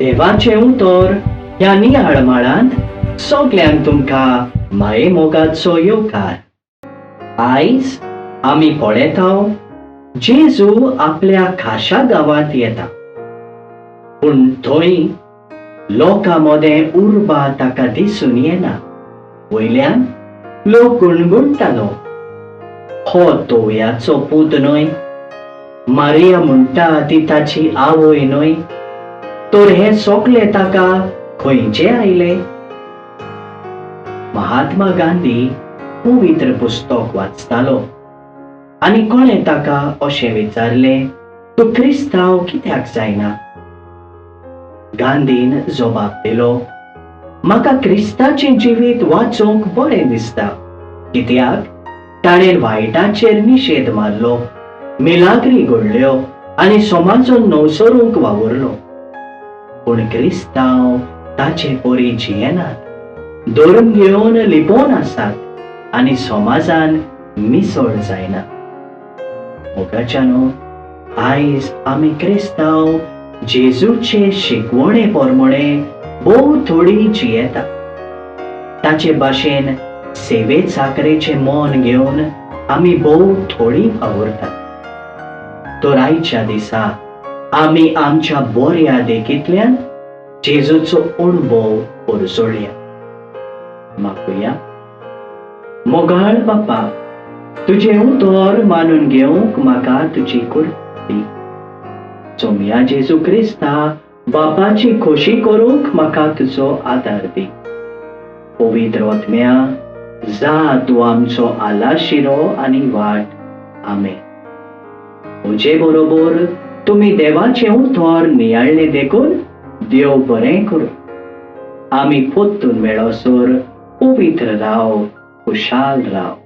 देवाचें उतर ह्या नियाळ माळांत सगल्यांक तुमकां माये मोगाचो येवकार. आयज आमी पळयता, जेजू आपल्या खाशा गांवांत येता, पूण थंय लोकां मदें उर्बा ताका दिसून येना. वयल्यान लोक गुणगुणटालो, हो तोवयाचो पूत न्हय? मारिया म्हणटा ती ताची आवय न्हय? तर हे सगळे ताका खंयचे आयले? महात्मा गांधी पवित्र पुस्तक वाचतालो आनी कोणें ताका अशें विचारलें, तूं क्रिस्तांव कित्याक जायना? गांधीन जबाब दिलो, म्हाका क्रिस्ताचें जिवीत वाचूंक बरें दिसता, कित्याक ताणें वायटाचेर निशेध मारलो, मिलाग्री घडल्यो आनी समाजून नवसरूंक वावुरलो. पूण क्रिस्तांव ताचे परी जियेनात, धर्म घेवन लिपोवन आसात आनी समाजान मिसळ जायना. मोगाच्यानो, आयज आमी क्रिस्तांव जेजूचे शिकवणे प्रमाणे भोव थोडी जियेता. ताचे भाशेन सेवे चाकरेचें मन घेवन आमी भोव थोडी वावुरतात. तर आयच्या दिसा आमी आमच्या बऱ्या देखींतल्यान जेजूचो अणभव परजळया. मागुया. मोगाळ बापा, तुजें उतर मानून घेवंक म्हाका तुजी कृपा दी. सोमया जेजू क्रिस्ता बापाची खोशी करूंक म्हाका तुजो आदार दी. पवित्र आत्म्या, जा तूं आमचो आलाशिरो आनी वाट. आमेन. म्हजे बरोबर तुमी देवाचें उतर नियाळ्ळें देखून देव बरें करूं. आमी परतून मेळसर पवित्र राव, खुशाल राव.